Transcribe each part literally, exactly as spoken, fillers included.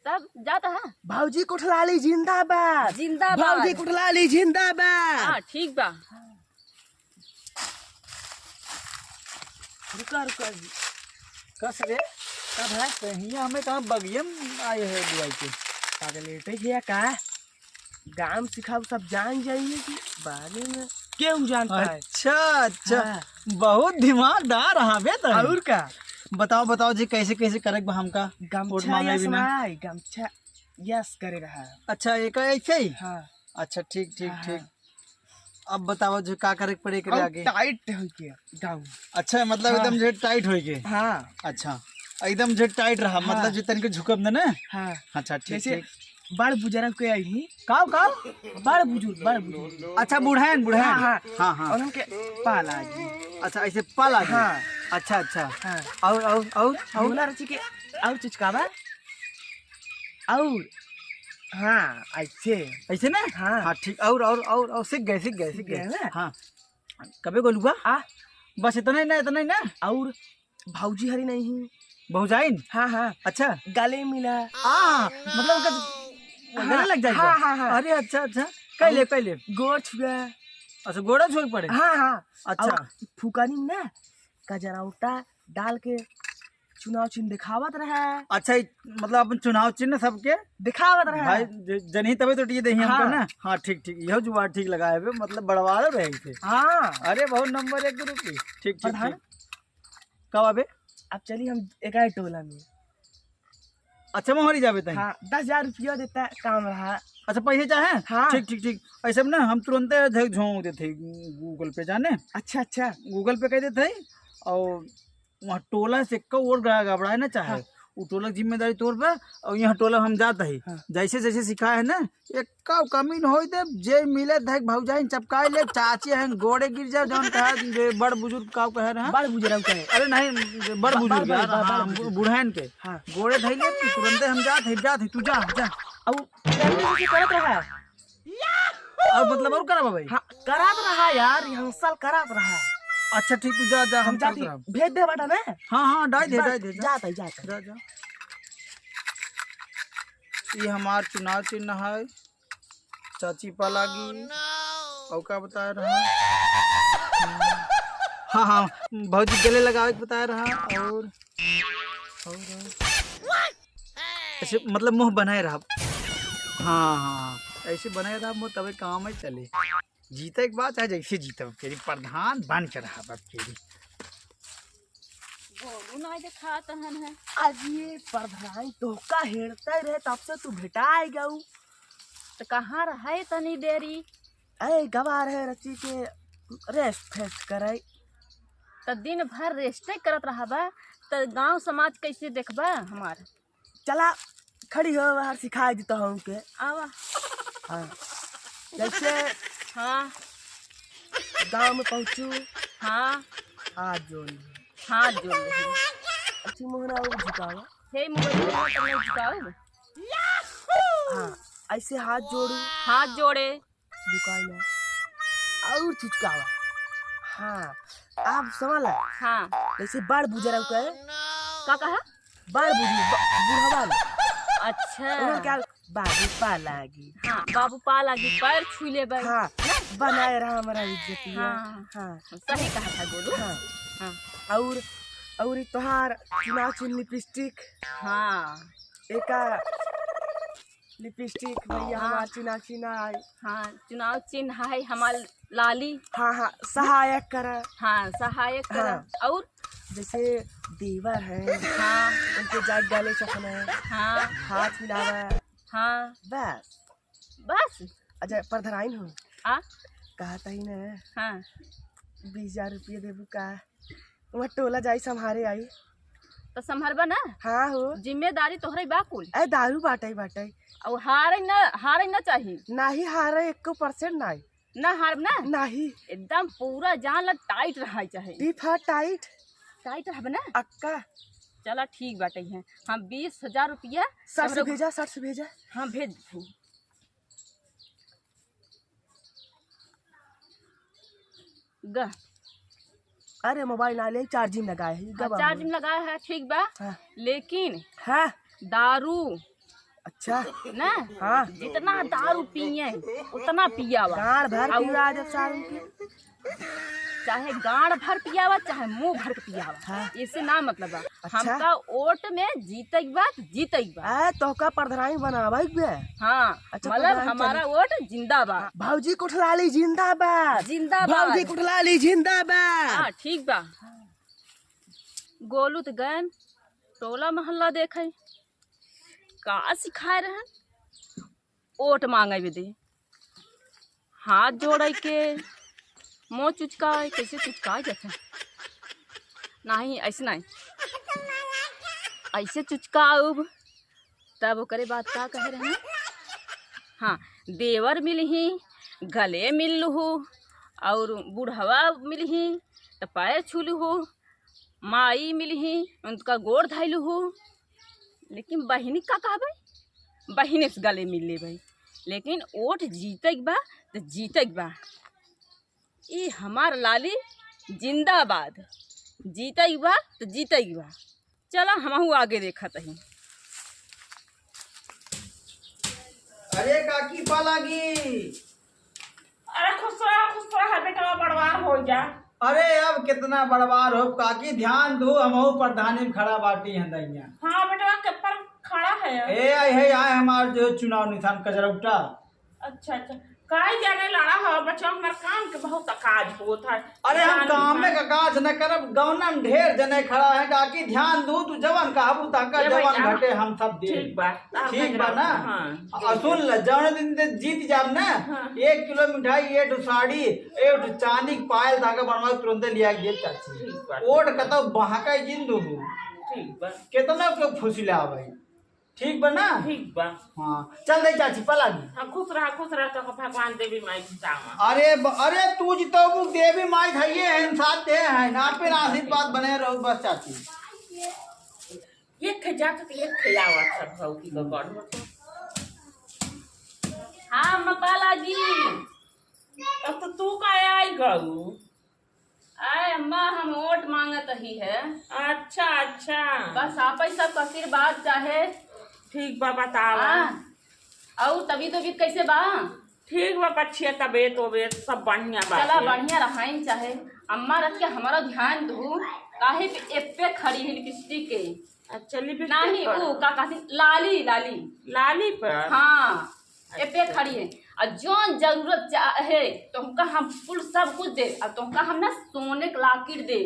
तब जात है। भौजी कोठलाली जिंदाबाद। जिंदाबाद। भौजी कोठलाली जिंदाबाद। हाँ, ठीक बा। रुका, रुका जी। कस रे? कब है? तो हियाँ हमें कहाँ बगिया में आए हैं बुआई के? पागल है, तो ये का? गाँव सिखाओ, सब जान जाइए कि बारे में क्यों जानता है? अच्छा, अच्छा। हाँ। बहुत दिमागदार हाँ बे तनी। और का? बताओ, बताओ जी, कैसे, कैसे करे के बा हमका? वोट गमछा मांगे बिना। यस, गमछा यस करे रहा। अच्छा, एक ऐसे ही? हाँ। अच्छा, ठीक, ठीक, हाँ, ठीक। हाँ। अब बताओ जो का करे के पड़े एकरे और आगे? टाइट होइके गाउन। अच्छा, मतलब हाँ। एकदम जे टाइट होइके? हाँ। अच्छा, एकदम जे टाइट रहा, हाँ। मतलब जे तनिक झुकब न ना? हाँ। अच्छा, ठीक, जैसे ठीक। बड़ बुजुर्ग के आई ही। काव, काव? बड़ बुजुर्ग, बड़ बुजुर्ग। अच्छा, बुढ़ैन, बुढ़ैन। हाँ, हाँ। हाँ, हाँ। और हमके पा लागी। अच्छा, ऐसे पा लागी? हाँ। अच्छा, अच्छा। हाँ। और, और, और, और? बोला रची के और चुचकावा। और, हाँ, ऐसे। ऐसे ना? हाँ। हाँ, ठीक। और, और, और, और सीख गए, सीख गए, सीख सीख गए। गए ना? हाँ। कबे गोलुआ? आ? बस इतना ही ना, इतना ही ना? और भौजी हरी नहीं ही। भौजाइन? हाँ, हाँ। अच्छा। गले मिला। हाँ, मतलब उनका हाँ, गले लग जाएगा? हाँ, हाँ, हाँ। अरे, अच्छा, अच्छा। कैले, और कैले? गोड़ छुआ। अच्छा, गोड़ा छुए के पड़े? हाँ, हाँ। अच्छा। और फुकानी में ना, कजरौटा डाल के चुनाव चिन्ह दिखावत रहा। अच्छा, ई मतलब अपन चुनाव चिन्ह सबके दिखावत रहा। भाई, ज-, जनही तबे तो टिए देही हमका हाँ। ना। हाँ, ठीक, ठीक, इहो जुगाड़ ठीक लगाए बे, मतलब बड़वारो रहे इसे। हाँ। अरे, बहुत नंबर एक ग्रुप की। ठीक, ठीक, प्रधान, ठीक। कब आबे? अब चली हम एक आए टोला में। अच्छा, मोहरी जाबे तहीं? हाँ, दस हजार रुपया देता काम रहा। अच्छा, पैसे चाहे? हाँ। ठीक, ठीक, ठीक। ऐसे में ना हम तुरंते झक झोंक देते हैं Google पे जाने। अच्छा, अच्छा। Google पे कह देते हैं और वहाँ टोला से एक्को और गा-, गबड़ाए ना चाहे। हाँ। उ टोला के जिम्मेदारी तोर पे और यहाँ टोला हम जात ही। हाँ। जैसे जैसे सिखाए है ना, एक्को कमी न होई दे, जे मिले धक भौजाइन चपकाए ले, चाची हैं गोड़े गिर जाओ, जौन कहा जे बड़ बुजुर्ग काव कहे रहा। बड़ बुजुर्ग कहे। अरे नहीं, बड़ बड़, बुजुर्ग बड़, यार, बड़, बड़ हाँ, बुजुर्ग। बु-, बुढ़ैन के। हाँ। गोड़े धइले, तुरंते हम जात ही, जात ही, तू जा, जा। अब करत रहा। और मतलब और कराबा भाई? हाँ, करात रहा यार, रिहर्सल करात रहा। अच्छा ठीक, तू जा, जा, हम हम जात ही, चलत रहा। भेज दे बेटा ना। हाँ, हाँ, डाल दे, बस, डाल दे, जा। जात है, जात है। जा, जा। ये हमार चुनाव चिन्ह है, चाची पा लागी। और का बताए रहा? हाँ, हाँ, भौजी गले लगावे के बताए रहा और, और, और। ऐसे मतलब मुँह बनाए रहा। हाँ, हाँ, ऐसे बनाए रहा मुँह, तबे काम है चले। जीते के बाद चाहे जैसे जीते, फेरी प्रधान बन के रहा बाप फेरी। गोलू नाई देखात हन है। आज ये प्रधान तोहका हेरते रहे, तब से तू भेटाए गऊ। तो कहाँ रहे तनी देरी? अरे गवा रहे रची के रेस्ट फेस्ट करे। तो दिन भर रेस्टे करत रहबा, तो गांव समाज कैसे देखबा हमार? चला, खड़ी हो, बाहर सिखाई देता हूँ के। आवा। हाँ। जैसे हाँ। गांव में पहुँचू। हाँ। हाथ जोड़ ली। हाथ जोड़ ली। अच्छी मोहना वो झुकावा। हे मोहना, तो मैं झुकाऊँ? हाँ, ऐसे हाथ जोड़ू। हाथ जोड़े। झुकाई ना। और झुकावा। हाँ, आप समझ ला। हाँ। जैसे बड़ बुजुर्ग के। का कहा? बड़ बुजुर्ग, ब-, बुढ़वा लोग। अच्छा। उन्होंने क्या, बाबू पा लागी। हाँ, बाबू पा लागी, पैर छू लेबै। हाँ, ना? बनाए रहा हमारा इज्जतिया। हाँ। हाँ। सही कहा था गोलू। हाँ। हाँ। और, और ई तोहार चुनाव चिन्ह लिपस्टिक। हाँ। एका लिपस्टिक भैया हाँ। हमार चुनाव चिन्ह आई। हाँ, चुनाव चिन्ह है हमार लाली। हाँ, हाँ, सहायक करा। हाँ, सहायक करा। हाँ। और? जैसे देवर है, हाँ। उनके जाए गले चखना, हाँ। हाथ मिलावा। हाँ। बस। बस? अच्छा, परधराइन हो। आ? कहत ही ना। हाँ। बीस हजार रुपया देबू का? वहाँ टोला जाई, सम्हारे आई। तो सम्हरबा ना? हाँ हो। जिम्मेदारी तोहरे बा कुल। ए, दारू बाटई, बाटई। और हारे ना, हारे ना चाही। नाही हारे, एको percent नाही। ना हारब ना? नाही। एकदम पूरा जान ला टाइट रहा चाही। टीप हा टाइट। टाइट रहब ना? अक्का। चला ठीक बाटे है। हम बीस हजार रुपया सर से तोहरे भेजा, सर से भेजा। हाँ, भेज दू। ग। अरे मोबाइल ना ले, चार्जिंग लगाए है, हाँ, गवा चार्जिंग में। लगाए है, ठीक बा। हाँ। लेकिन हाँ। दारू अच्छा। ना? हाँ। जितना दारू पिए, उतना पियावा। गांड भर और पियावा जब सारू के। चाहे गांड भर पियावा, चाहे मुंह भर के पियावा। हाँ। इससे ना मतलब बा। अच्छा। हमका वोट में जीते के बा, तो जीते के बा। आ, तोहका प्रधानी बनावे के बा। हाँ, अच्छा, मतलब प्रधानी हमारा चली। वोट जिंदा बा। हाँ, भौजी कोठलाली जिंदाबाद। जिंदाबाद। भौजी कोठलाली जिंदाबाद। हाँ, ठीक बा। गोलू त गयन टोला मोहल्ला देखे, का सिखाए रहन? ओट मांगे बदे हाथ जोड़े के, मुँह चुचकाए, कैसे चुचकाए जाते? नहीं, ऐसे नहीं, ऐसे चुचकाउब। तब ओकरे बाद का कहे रहे? हाँ, देवर मिलही, गले मिल लुहु, और बुढ़वा मिलही, त पैर छू लुहु, माई मिलही, उनका गोड़ धइलु हो, लेकिन बहिनी का कहबे? बहिनी से गले मिल लेबे, लेकिन ओट जीते के बा, त जीते के बा। ई हमार लाली जिंदाबाद, जीते के बा, त जीते के बा। चला, हमहू आगे देखत ही। अरे काकी, पा लागी। अरे खुश रहा, खुश रहा बेटवा, बड़वार हो जा। अरे अब कितना बड़वार हो काकी, ध्यान दो, हमहू प्रधानी में खड़ा बाटी हैं दैया। हाँ बेटवा, के पर खड़ा है? ए, आई है, आए हमार जो चुनाव निशान कजरौटा। अच्छा, अच्छा। काहे जाने लड़ा हो बच्चा, हमार काम के बहुत अकाज होत है। अरे हम काम में का काज न करब, गौना में ढेर जने खड़ा है, काकी ध्यान दू, तू जवन कहबू ताका ए जवन भैया, घटे हम सब दे। ठीक बा, आप ठीक बा ना? हाँ, और सुन ले, जौने दिन ते जीत जाब ना, हाँ। एक किलो मिठाई, एक ठो साड़ी, एक ठो चांदी के पायल ताका बनवा के तुरंते लिया के दे चाची। ठीक बा। ओट कतौ बहका जिन दू। ठीक बा। कितना के फुसिला भाई। ठीक बा ना? ठीक बा। हाँ, चल दे चाची, पला दी। हाँ, खुश रहा, खुश रहा, तो भगवान देवी माई जितावा। अरे ब-, अरे तू जितबू, देवी माई धइये हैं, साथ दे हैं, ना पे ना आशीर्वाद बने रहो बस चाची। एक खे जात के एक खे आवत सब भौजी को बढ़। हाँ, मपाला जी। अब तो तू का आई गऊ? आए अम्मा, हम वोट मांगत ही है। अच्छा, अच्छा। बस आप ही सब आशीर्वाद चाहे। ठीक बा, बतावा। हाँ। और तबीयत, तबीयत कैसे बा? ठीक बा बच्चिया, तबीयत, तबीयत सब बढ़िया बा। चला, बढ़िया रहाइन चाहे। अम्मा रख के हमारा ध्यान दू, काहे पे एप्पे खड़ी है लिपस्टिक के। अच्छा, लिपस्टिक नहीं, पर? वो का कहती, लाली, लाली। लाली पर? हाँ। ए पे खड़ी है। और जौन जरूरत चाहे, तुमका हम कुल सब कुछ दे, और तुमका हम ना सोने के लाकिट दे।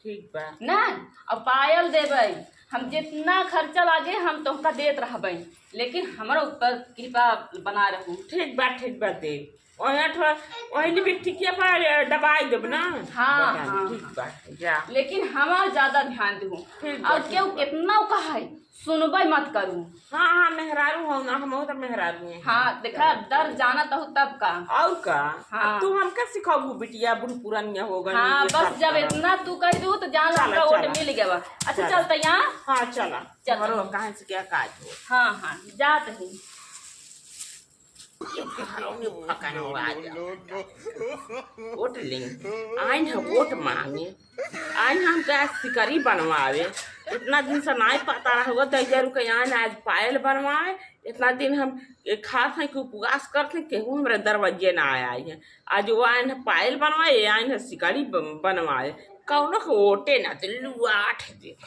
ठीक बा। ना, और पायल देबै, हम जितना खर्चा लागे, हम तुमका देत रहबै, लेकिन हमरा ऊपर कृपा बना रहू। ठीक बा, ठीक बा, दे। वही अठवा, वही लिपस्टिकिया पर दबाई देब ना। हाँ, बता दे, हाँ, ठीक हाँ। बा, जा। लेकिन हमार ज्यादा ध्यान देहू। ठीक बा, और ठीक केहू बा। कितना कहा है, सुनबे मत करू। हाँ, हाँ, मेहरारू हो ना, हम तो मेहरारू हैं। हाँ, देखा, डर जाना तो तब का। और का? हाँ। तू हमका सिखाबू बिटिया, बूढ़ पुरानिया हो गई, हाँ, ये बस सब जब करब। इतना तू कह दू तो जान चला, हमरा वोट चला। मिल गया बा। अच्छा, चला। चलते यहाँ। हाँ, चला। चला। हमारो कहाँ से क्या काज हो? हाँ, हाँ, जात ही। ये फकनवा आ जा। वोट लें। आइन है वोट मांगे। आइन हमका सिकरी बनवावे। इतना दिन से नाई पता रहुआ, दहिजरू के आइन आज पायल बनवावे। इतना दिन हम ये खात हैं कि उपवास करत हैं, केहू हमरे दरवाजे ना आया है। आज वो आइन है पायल बनवाए, ये आइन है सिकरी बन-, बनवाए। कौनो के वोटे ना दे, लुआठ दे।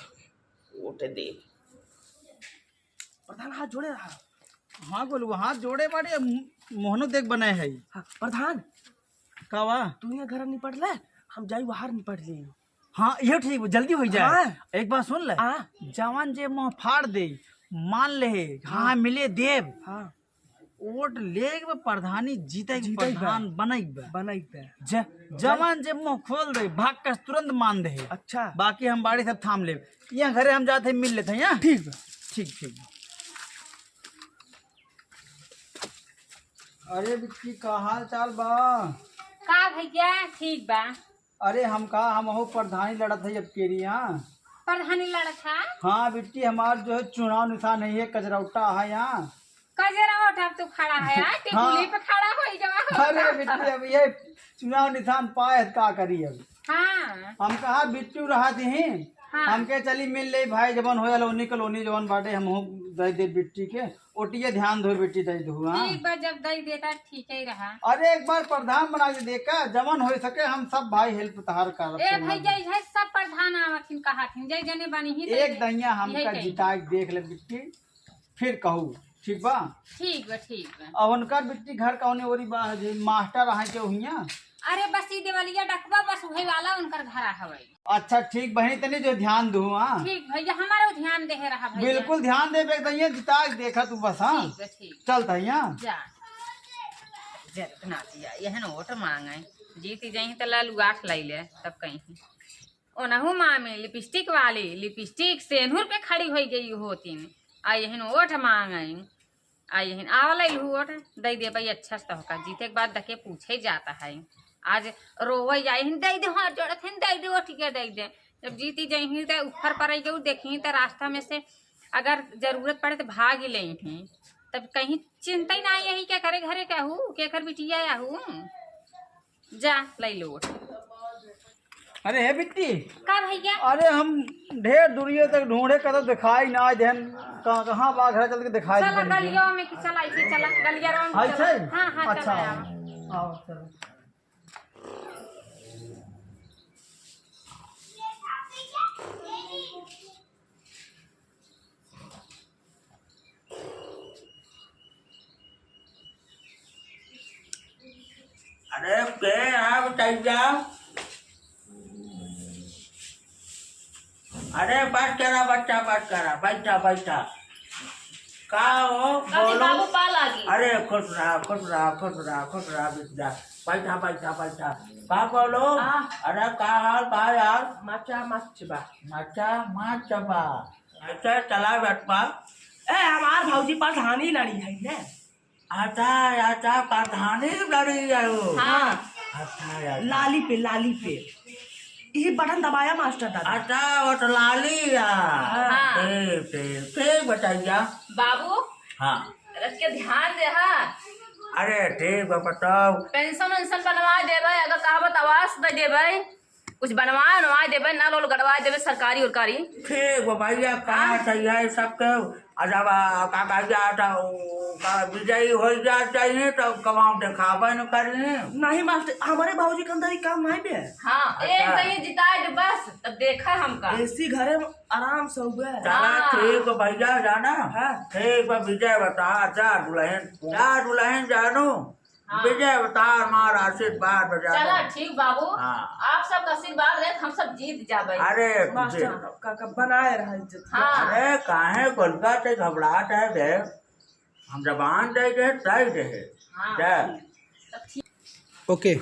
वोट दे। प्रधान हाथ जोड़े रहा। हाँ गोलू, हाथ जोड़े बाटे, मो-, मोहनो देख बनाए है। हाँ, प्रधान। का बा? तू यहाँ घर निपट ले, हम जाई बाहर निपट ले। हाँ, ये ठीक बा, जल्दी हो जाए। हाँ। एक बात सुन ले। हाँ। जवान जे मुँह फाड़ दे, मान ले, हाँ, हाँ। मिले देव। हाँ। वोट लेग बा, प्रधानी जीते के जीते के बा। प्रधान बने के बा। बने के बा। ज-, जवान जे मुँह खोल दे, भाग के तुरंत मान दे। अच्छा। बाकी हम बाड़ी सब थाम लेब। यहाँ घरे हम जाते मिल लेते हैं, यहाँ। ठीक बा। ठीक, ठीक। अरे बिट्टी, का हाल चाल बा? का भैया, ठीक बा। अरे हम का, हम हो प्रधानी लड़त है अब केरी यहाँ। प्रधानी लड़त है? हाँ बिट्टी, हमार जो है चुनाव निशान है, ये कजरौटा है यहाँ। कजरौटा पे तू खड़ा है, हाँ? हाँ। टिकुली पे खड़ा होई गवा। अरे बिट्टी, अब ये चुनाव निशान पाए है, का करी अब? हाँ। हम कहा बिट्टू रहा दी, हाँ। हमके चली मिल ले भाई, जवन होया लोनी कॉलोनी जवन बाटे, हम हो दे दे बिट्टी के, ओटिया ध्यान धो बिट्टी दे दो, हाँ। ठीक बा, जब दे देता ठीक ही रहा। अरे एक बार प्रधान बना के देखा, जवन हो सके हम सब भाई help तहार करब ए के भैया, नाम। इहे सब प्रधान आवथिन कहथिन, जय जने बानी ही एक दे दे। दहिया हमका यही कही। जिता के देख ले बिट्टी, फिर कहू, ठीक बा? ठीक बा, ठीक बा। अब उनकर बिट्टी घर कौने ओरी बा, जे मास्टर आहे के हुइया? अरे बस ई देवलिया डकबा, बस उहे वाला उनकर घर हवे। अच्छा ठीक बहिनी, तनी जो ध्यान दू, हाँ। ठीक भैया, हमारो ध्यान देहे रहा भैया। बिल्कुल ध्यान देबे, एक दहिया जिता के देखा तू बस, हाँ। ठीक बा, ठीक। चल दहिया। जा। जरत नातिया, यहन वोट मांगे। जीत जाही त लालू आठ लाई ले, तब कहीं। ओनहु मामी लिपस्टिक वाली, लिपस्टिक सेनुर पे खड़ी होइ गई होतिन। आ यहन वोट मांगे। आ यहिन आवा लइल हु वोट, दइ देबइ अच्छा से तोहका। जीते के बाद दके पूछे जाता है। आज रोवइ जाए हिन, दइ दे, हाथ जोड़त हिन, दइ दे, वोटिया दइ दे। जब जीती जइही त ऊपर पर आई गऊ, देखी त रास्ता में से अगर जरूरत पड़े त भाग ही लेही। तब कहीं चिंता ही ना आई, यही के करे घरे कहू, के कर बिटिया आहू। जा, लइ लो वोट। अरे हे बिट्टी। का भैया? अरे हम ढेर दूरिये तक ढूंढे, कतौ दिखाई ना देन। कहाँ, कहाँ बा घर, चल के दिखाई चला दे। गलियों में कि चला, ऐसे चला, गलिया round ऐसे? चला। हाँ, हाँ, अच्छा। चला आवा। आओ, चलो। अरे के आ बचैया? अरे बस करा बच्चा, बस करा, बैठा बैठा। का हो? कभी बोलो। बाबू पा लागी। अरे खुश रहा, खुश रहा, खुश रहा, खुश रहा बिटिया। बैठा बैठा बैठा। का बोलो? हाँ। अरे का हाल बा यार? मचा मच बा। मचा मच बा। अच्छा चला बटवा। ए हमार भौजी प्रधानी लड़ी है ने। अच्छा अच्छा, प्रधानी लड़ी है वो। हाँ। अच्छा अच्छा। लाली पे, लाली पे। यही बटन दबाया मास्टर दादा। अच्छा, वो तो लाली है। हाँ। ठीक ठीक ठीक, बचैया। बाबू। हाँ। रख के ध्यान दे, हाँ। अरे ठीक बा, बताओ। पेंशन वेंशन बनवा देबे, अगर कहबो त आवास दे देबे। कुछ बनवाए उनवाए देबे, नल उल गड़वाए देबे सरकारी उरकारी। ठीक बा भैया, कहाँ हाँ। सही है सबके। आ जब आ, का कहा जाता, उ, का विजयी होइ जात चाहिए तो कमाओ देखाबे न करी। नहीं मास्टर, हमरे बाबूजी के अंदर ही काम नहीं बे। हाँ, अच्छा। एक दही जिताए दे बस, तब देखा हमका। एसी घरे में आराम से हुए। चला हाँ। ठीक बा भैया, जाना। हाँ। ठीक बा, विजय बता, जा दुल्हन, जा दुल्हन जानू। हाँ। विजय अवतार मार आशीर्वाद बजा चला दो। ठीक बाबू, हाँ। आप सबका आशीर्वाद रहे, हम सब जीत जाबे। अरे, मास्टर, जीत। का, का बनाए रहा इज्जत। हाँ। अरे, काहे गोलका ते घबरात है बे? हम जबान दे दे, दे दे। हाँ। दे। तब ठीक। ओके।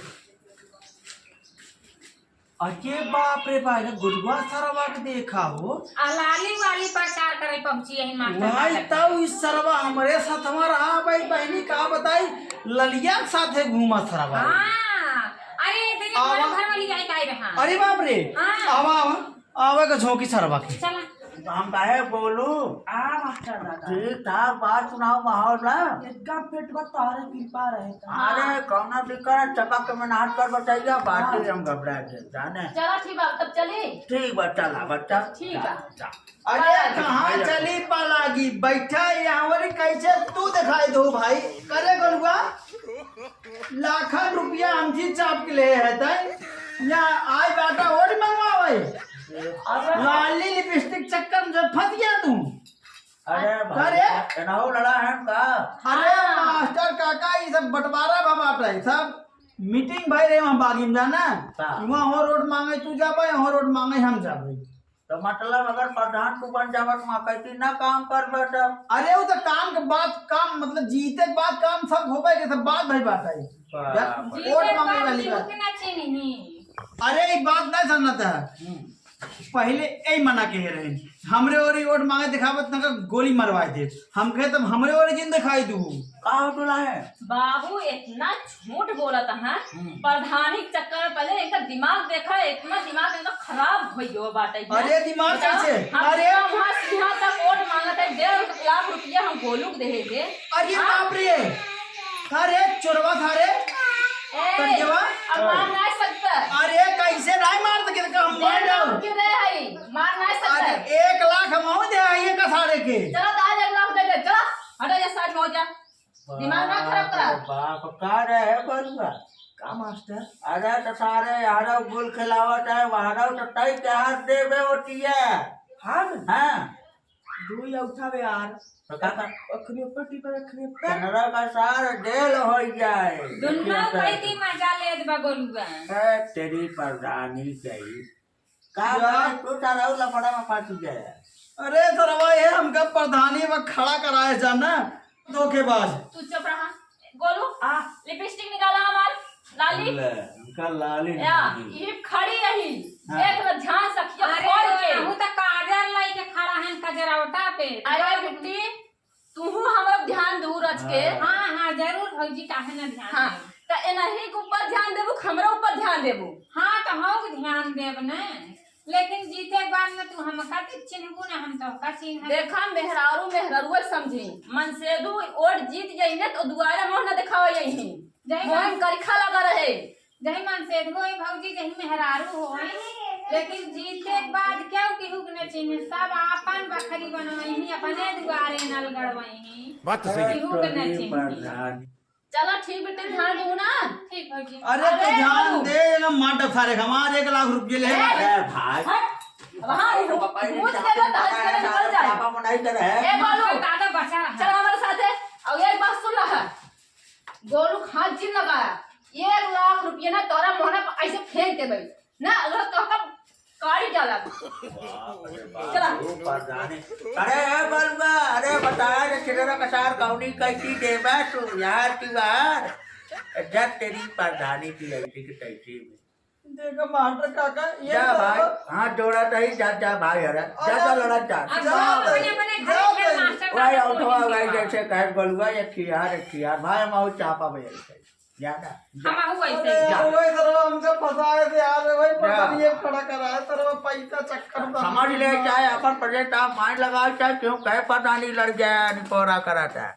अरे बाप रे बाप, गुरुआ सरवा के देखा हो। आ लाली वाली प्रचार करे पहुंची यही मास्टर भाई, का तब ई सरवा हमरे साथवा रहा भाई, बहिनी का बताई, ललिया के साथे घूमा सरवा। हाँ, अरे देखिए, आवा। हमारे घर वाली जाए का रहा। अरे बाप रे, हाँ। आवा, आवा, आवा के झोंकी सरवा के। चला। हम काहे बोलू? आ मास्टर दादा। ठीक ठाक बात सुनाओ माहौल ना। एकदम पेट बा, तोहरे कृपा रहे तो। अरे, कौना दिक्कत है, चपक के मेहनत कर बचैया, बाटी हाँ। हम घबरा के, जाने। चला ठीक बा, तब चली। ठीक बा, चला बच्चा। ठीक बा। जा, जा। अरे, हाँ। कहाँ चली पालागी? बैठा यहाँ वरी कैसे तू दिखाई दो भाई? करे गलुआ? लाखन रुपया हमसी चाप के ले है तै। यहाँ आए बाटा वोट मंगवावे। अरे। लाली लिपस्टिक चक्कर में जब फंस गया तू। अरे अरे। भाई, एनाहू लड़ा है का? अरे हाँ। मास्टर काका, ई सब बंटवारा बा बाटे, सब मीटिंग भई रहे वहाँ बागी में जाना। का? वहाँ हो रोड मांगे तू जाबे, यहाँ हो रोड मांगे हम जाबे। तो मतलब अगर प्रधान तू बन जाबे तो वहाँ कैसी ना काम कर बेटा? अरे वो तो काम के बाद काम, मतलब जीते के बाद काम सब होबे के, सब बात भई बात है। बाप रे। वोट जीते मांगे बात वाली की बात। उतना चीज नहीं। अरे ई बात नहीं समझता है। हम्म। पहिले ए मना के रहे, हमरे ओरी वोट मांगे दिखावत ना गोली मरवाए दे। हम कहे तब हमरे ओरी जिन दिखाई दू। का हो टोला है? बाबू इतना झूठ बोलत है। हम्म। प्रधानी के चक्कर में पहले इनका दिमाग देखा, इतना दिमाग इनका खराब हो गयो बाटे। अरे दिमाग बताओ, कैसे? हम अरे। वहाँ से यहाँ तक वोट मांगत है, डेढ़ लाख रुपया हम गोलू के देहे थे। अरे हाँ? बाप रे। अरे चोरवा सारे। ए, कंजवा। अब मार ना सकता। अरे कैसे नहीं मार सके, हम मार जाओ। के दे हई, मार ना सकता। अरे एक लाख हम दे आइए का सारे के। चलो तो आज एक लाख हो जा, दिमाग ना खराब करा। बाप, बाप, का रहे बरुआ? का मास्टर? अरे तो सारे यारो गुल खिलावत है, वहारो तो तई के हाथ देबे होती है। हम? हाँ। दू ही उठावे यार। तो का कर? अखनी ऊपर टीपर, अखनी ऊपर। चनरा का सार जेल हो जाए। दुन्ना कई दी मजा लेत बा गोलुआ। ए, तेरी प्रधानी गई। का यार। करे, तू सारा उ लफड़ा में फंस गया। अरे सरवा, ये हमका प्रधानी में खड़ा कराए जा ना, धोखेबाज। तू चुप रहा। गोलू, आ। लिपस्टिक निकाला हमार, लाली। ले, हमका लाली या, नहीं। ये खड़ी रही। हाँ। देख लो ध्यान से, अखिया अरे, खोल के। तू तो काजर लइके खड़ा है, कजरौटा पे। अरे बिट्टी, तूहू हमरा ध्यान देबू रच के। हाँ। हाँ, हाँ, जरूर भौजी, काहे ना ध्यान हाँ, देब। त एनही के ऊपर ध्यान देबू कि हमरा ऊपर ध्यान देबू? हाँ, त हम ध्यान देब न, लेकिन जीते के बाद में तू हमका त चिन्हबू न, हम तोहका चिन्हब। देखा, मेहरारू मेहरारुए समझी, मनसेधू ओट जीत जइने त दुआरे मुँह न देखावे यही। जय मोहन माँ। करिखा लगा रहे। जही मनसेधू होई भौजी, जही मेहरारू होई, लेकिन जीते के बाद केहू केहू के न चिन्हे, सब आपन बखरी बनवइही, अपने दुआरे नल गड़वइही। बात तो सही है। केहू के न चिन्हे। चला ठीक बेटे, ध्यान देबू ना। ठीक भौजी। अरे तो अरे ध्यान बाबू। दे ना, मार डब सारे हमार एक लाख रुपये ले। ए, ए भाई। हट। वहाँ ही रुक। पापा, मुझ के ना, ताज के ना निकल जाए। पापा मनाई कर है। ए बालू। दादा बचा रहा। चल हमारे साथे। और एक बात सुन रहा। गोलू के हाथ जिन लगाया, एक लाख रुपया ना तोरा मोहना पर ऐसे फेंक देबे ना, अगर तोहका काढ़ी डाला। बाप रे बाप, चला। वो प्रधानी। अरे ए बलुआ, अरे बताया रे, चिल्लरा कसार कौनी कैसी देबा तू यार की बार। जब तेरी प्रधानी की ऐसी की तैसी में। देखो मास्टर काका, ये जा तो भाई, हाथ जोड़ा तो ही जा, जा भाई, अरे, जा, जा, जा। लड़ा जा। अब जा, सब अपने अपने जा, घर के जा। मास्टर वही काका उठवा, बोलेंगे। वही जैसे कहे बलुआ, एक खियार, एक खियार, भाई, हम और चापा बजे से। जा ना, जा। हम आहू ऐसे अरे, ही। जा। वही सरवा हमसे फंसाए थे यार, वही जा। पता नहीं ये खड़ा करा है, सरवा पैसा चक्कर में। समझ ले, चाहे अपन प्रेजेंट आप माइंड लगाओ, चाहे क्यों कहे पता नहीं लड़ गया, निपोरा करा था।